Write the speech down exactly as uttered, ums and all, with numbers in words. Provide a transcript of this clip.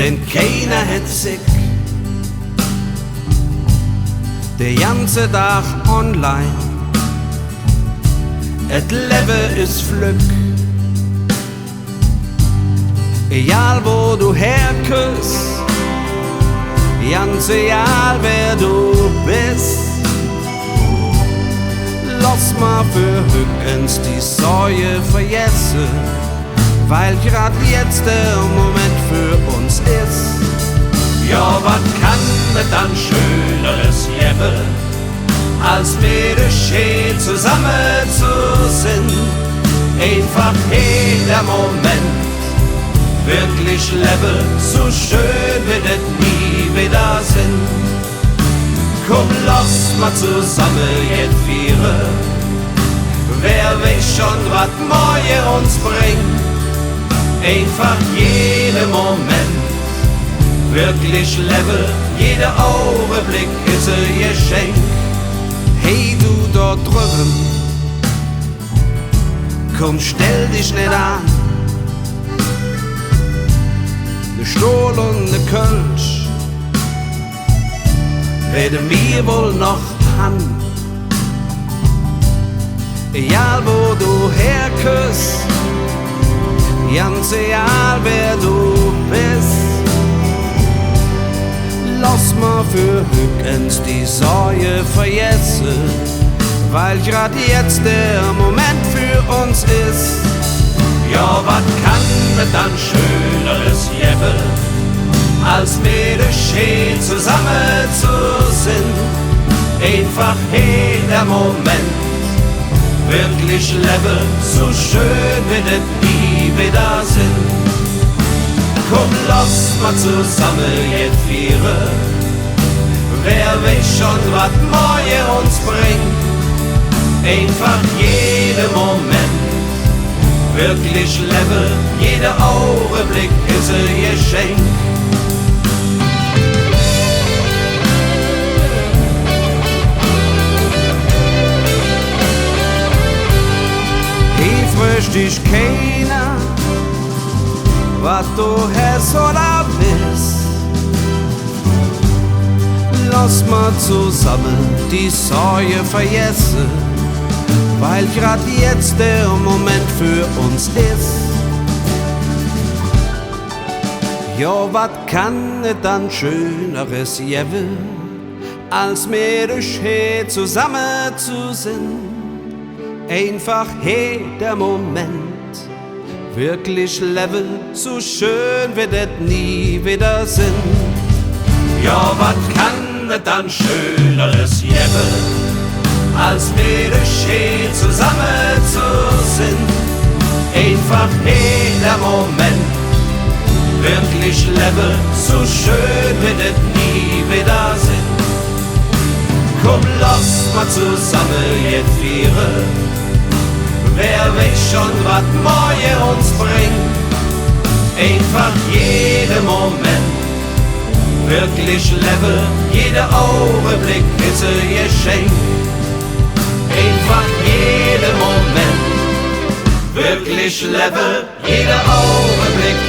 Denn keiner hät Zigg, der ganze Dag online. Et Levve es flöck, egal wo do herköss, ganz egal wer do bes. Loss mer för hück ens die Sorge vergesse, weil grad jetz der Moment för uns es. Jo, wat kann et dann Schöneres gevve, als met üch hee zesamme ze sin? Einfach hee der Moment, wirklich levve, su schön weed et nie widder sin. Kumm, loss mer zesamme jet fiere. Wer weiß schon, wat morge uns brängk. Einfach jede Moment wirklich levve, jede Augebleck es e Geschenk. Hey, do dor drüvve, kumm, stell dich nit aan. Ne Stohl un ne Kölsch weede mer wall noch han. Egal wo do herköss, ganz egal wer do bes, loss mer för hück ens die Sorge vergesse, weil grad jetz der Moment för uns es. Jo, wat kann et dann Schöneres gevve, als met üch hee zesamme ze sin? Einfach hee der Moment, wirklich levve, su schön weed et nie widder sin. Kumm, loss mer zesamme jet fiere. Wer weiß schon, wat morge uns brängk. Einfach jede Moment wirklich levve, jede Augebleck es e Geschenk. Hee frög dich keiner, wat do häs oder bes. Loss mer zesamme die Sorge vergesse, weil grad jetz der Moment för uns es. Jo, wat kann et dann Schöneres gevve, als met üch hee zesamme ze sin? Einfach hee der Moment, wirklich levve, su schön weed et nie widder sin. Jo, wat kann et dann Schöneres gevve, als met üch hee zesamme ze sin? Einfach hee der Moment, wirklich levve, su schön weed et nie widder sin. Kumm, loss mer zesamme jet fiere. Wer weiß schon, wat morge uns brängk. Einfach jede Moment wirklich levve, jede Augebleck es e Geschenk. Einfach jede Moment wirklich levve, jede Augebleck